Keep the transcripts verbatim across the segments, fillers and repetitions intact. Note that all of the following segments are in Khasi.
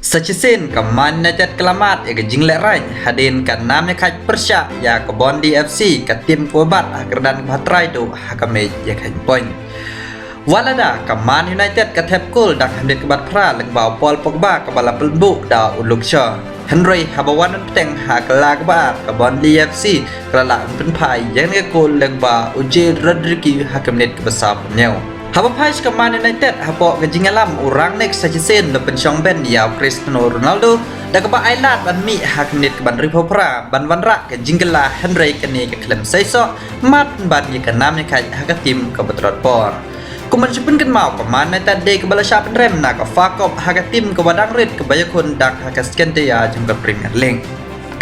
Sa shisien ka Man United ka la mad ïa ka jinglehrain hadien ka nam ïakhaid pyrshah ïa ka Burnley F C, ka tim kaba bat ha kyrdan kaba trai duh ha ka miej ïakhain point. Wat lada ka Man United ka thep kol dang ha minit kaba phra lyngba u Paul Pogba kaba la pynbuh da u Luke Shaw. Hynrei haba wan ban bteng ha ka la kaba ar ka Burnley F C ka la lah ban pynphai ïa kane ka kol lyngba u Jade Rodriguez ha ka minit kaba sawphew hynñiew. Haba phai sha ka Man United hapoh ka jingïalam u Rangnick sa shisien la pynshong bench ïa u Cristiano Ronaldo da kaba ai lad ban mih ha ka minit kaba hynriewphew phra ban wanrah ka jingkylla, hynrei kane ka khlem seisoh mad pynban ïa ka nam ïakhaid ha ka tim kaba tlot por. Kum ban shu pynkynmaw, ka Man United dei kaba la shah pynrem na ka F A Cup ha ka tim kaba dang rit kaba ïakhun dang ha ka second tier jong ka Premier League.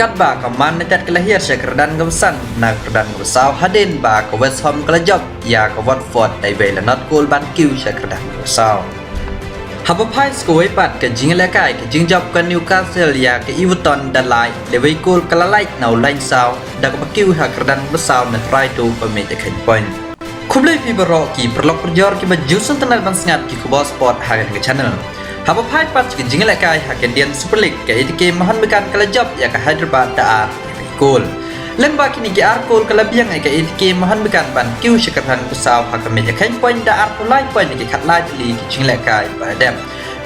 Katba ka Man United ka la hiar sha kyrdan kaba san na kyrdan kaba saw hadien ba ka West Ham ka la jop ïa ka Watford da iwei la nod kol ban kiew sha kyrdan kaba saw. Haba phai sa kawei pat ka jingïalehkai, ka jingjop ka Newcastle ïa ka Everton da lai lewei kol ka la lait na u lain saw da kaba kiew ha kyrdan kaba saw na trai duh ba miej ïakhain point. Khublei phi baroh ki paralok parajor kiba ju sngewtynnad ban sngap ki khubor sport ha kane ka channel. Haba phai pat sha ka jingïalehkai ha ka Indian Super League, ka A T K Mohun Bagan ka la jop ïa ka Hyderabad da ar lewei kol. Lyngba kine ki ar kol ka la biang ïa ka A T K Mohun Bagan ban kiew sha kyrdan kaba saw ha ka miej ïakhain point da arphew lai point ha ki khatlai tylli ki jingïalehkai ba la dep.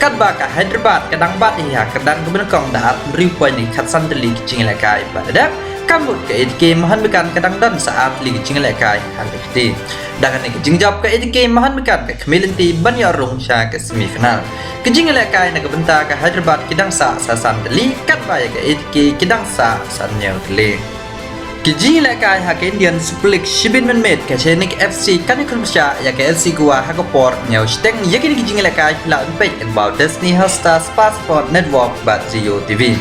Katba ka Hyderabad ka dang bat hi ha kyrdan kaba nyngkong da arphew hynriew point ha ki khatsan tylli ki jingïalehkai ba la dep. Ka mut ka A T K Mohun Bagan ka dang don sa ar tylli ki jingïalehkai ha kane ka kti. Da kane ka jingjop ka A T K Mohun Bagan ka khmih lynti ban ïoh rung sha ka semi final. Ka jingïalehkai na ka bynta ka Hyderabad ki dang sah sa san tylli, katba ïa ka A T K ki dang sah sa hynñiew tylli. Ki jingïalehkai ha ka Indian Super League shibit mynmiet, ka Sainik F C kan ïakhun pyrshah ïa ka F C Goa ha ka por hynñiew shiteng. Ïa kine ki jingïalehkai phi lah ban peit lyngba u Disney Hotstar, Star Sport Network bad Jio T V.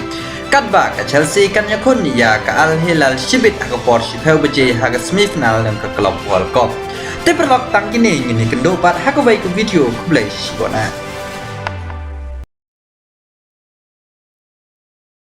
Katba ka Chelsea kan ïakhun ïa ka Al Hilal shibit ha ka por shiphew baje ha ka semi final jong ka Club World Cup. Te paralok, tang kine ngin ïakynduh pat ha kawei ka video. Khublei shibun.